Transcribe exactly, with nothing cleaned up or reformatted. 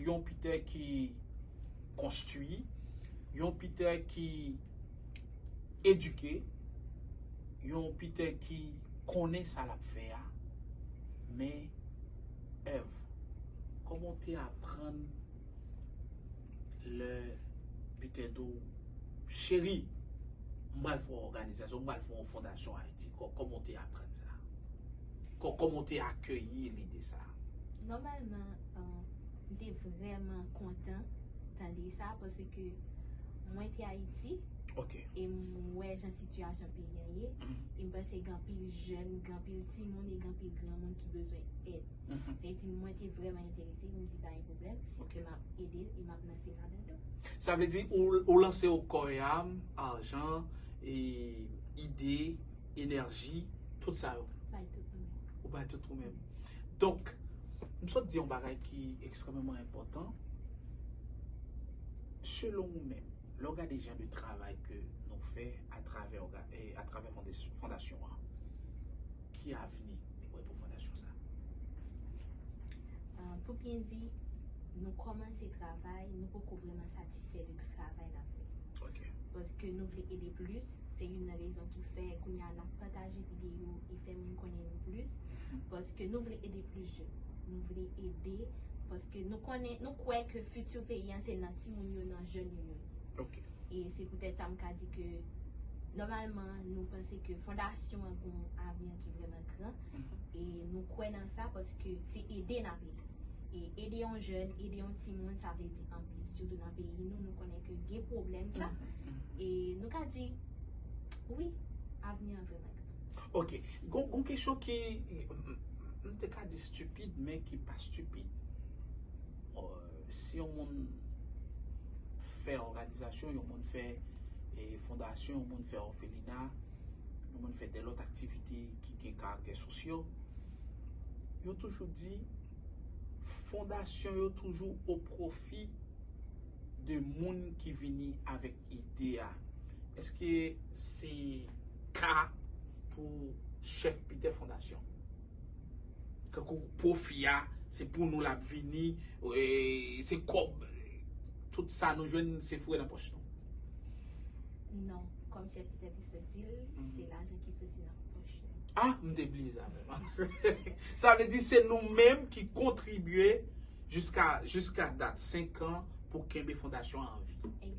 Yon Pitè ki konstwi, yon Pitè ki edike, yon Pitè ki konnen sa l ap fè a. Men, Èv, kòman w te aprann lè Pitè di w, cheri, m pral fè yon òganizasyon, m pral fè yon fondasyon Ayiti? Kò-, kòman w te aprann sa? Kò-, kòman w te akeyi lide sa? Nòmalman, uh, m te vrèman kontan tande sa paske mwen te Ayiti Ok. E m wè jan sitiyasyon peyi an ye. E m panse gen anpil jèn, gen anpil timoun e gen anpil granmoun ki bezwen èd. Sa vle di mwen te vrèman enterese, m di pa gen pwoblèm. Ok. E m ap ede l, e m ap lanse ladan l tou. Sa vle di ou, ou lanse w kò e am, ajan, e ide, enèji, tout sa yo. Bay tout mwen. Ou bay tout ou menm. Donk, m sot di yon bagay ki ekstrèmeman enpòtan. Selon ou menm, lè w gade jan de travay ke nou fè atravè, atravè fondasyon an, ki avni ou wè pou fondasyon sa? Uh, pou byen di, nou kòmanse travay, nou poko vrèman satisfè de travay n ap fè. Ok. Paske nou vle ede plis, se youn nan rezon ki fè kounye a n ap pataje videyo e fè moun konnen nou plis. Paske nou vle ede plis jèn. Nou vle ede, paske nou konnen, nou kwè ke fiti peyi an se nan timoun yo, nan jèn yo yo ye. Ok. E se poutèt sa m ka di ke nòmalman nou panse ke fondasyon an gen yon avni ki vrèman gran. E nou kwè nan sa paske se ede n ap ede. E ede yon jèn, ede yon timoun, sa vle di anpil. Sitou nan peyi nou, nou konnen ke gen pwoblèm sa. E nou ka di, wi, avni an vrèman gran. Ok. Gon, gon kesyon ki, m, m, m te ka di stipid, men ki pa stipid. Uh, si yon moun fè òganizasyon, yon moun fè e, fondasyon, yon moun fè òfelina, yon moun fè de lòt aktivite ki gen karaktè sosyo, yo toujou di fondasyon yo toujou o pwofi de moun ki vini avèk ide a. Èske se ka pou chèf Pitè Fondasyon? Kankou pwofi a, se pou nou l ap vini, e, se kòb, tout sa nou jwenn, se foure nan pòch nou. Non, kòm chèf Pitè te sot di l, se lajan ki soti nan pòch nou. Ah, m te bliye sa menm. Sa vle di se nou menm ki kontribye jiska, jiska dat senk an pou kenbe fondasyon an an vi. Egzakteman.